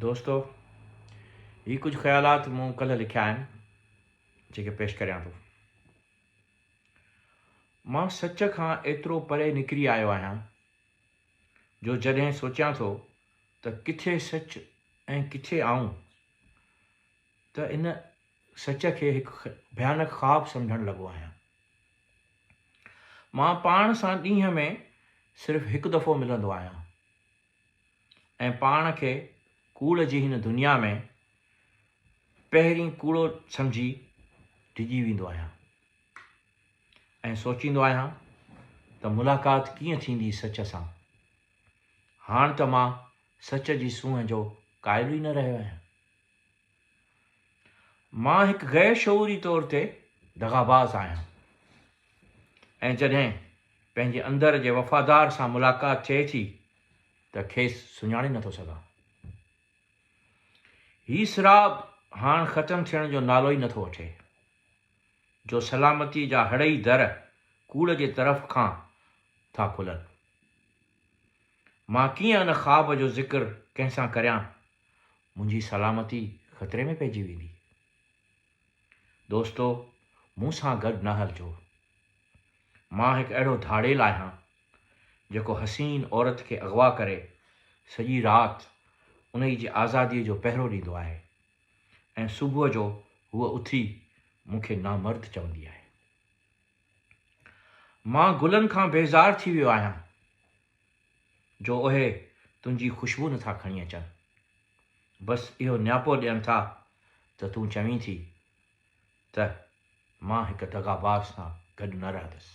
دوستو هي ڪجهه خيالات مون ڪلهه لکيا آهن جيڪي پيش ڪريان ٿو. مان سچ کان ايترو پري نڪري آيو آهيان جو جڏهن سوچيان ٿو ته ڪٿي سچ ۽ ڪٿي آئون ته ان سچ کي هڪ ڀيانڪ خواب سمجهڻ لڳو آهيان. مان پاڻ سان ڏينهن ۾ صرف هڪ دفعو ملندو آهيان. ۽ پاڻ کي ڪوڙ جي هن دنيا ۾ پهرين ڪوڙو سمجهي ڊڄي ويندو آهيان ۽ سوچيندو آهيان ته ملاقات ڪيئن ٿيندي سچ سان. هاڻ ته مان سچ جي سونهن جو قائل ئي نه رهيو آهيان. مان هڪ غير شعوري طور تي دغاباز آهيان ۽ جڏهن پنهنجي اندر جي وفادار سان ملاقات ٿئي ٿي ته کيس سڃاڻي نٿو سگهان. هي سراب هاڻ ختم ٿيڻ جو نالو ئي نٿو وٺي، جو سلامتيء جا هڙئي در ڪوڙ جي طرف کان ٿا کلن. مان ڪيئن ان خواب جو ذڪر ڪنهن سان ڪريان، منهنجي سلامتي خطري ۾ پئجي ويندي. دوستو مون سان گڏ نه هلجو. مان هڪ اهڙو ڌاڙيل آهيان جيڪو حسين عورت کي اغوا ڪري سڄي رات انهي جي آزاديء جو پهرو ڏيندو آهي ۽ صبح جو هوء اٿي مون کي نامرد چوندي آهي. مان گلن کان بيزار ٿي ويو آهيان جو اهي تنهنجي خوشبو نٿا کڻي اچن. بس اهو نياپو ڏين ٿا ته تون چوين ٿي ته مان هڪ دغاباز سان گڏ نه رهندس.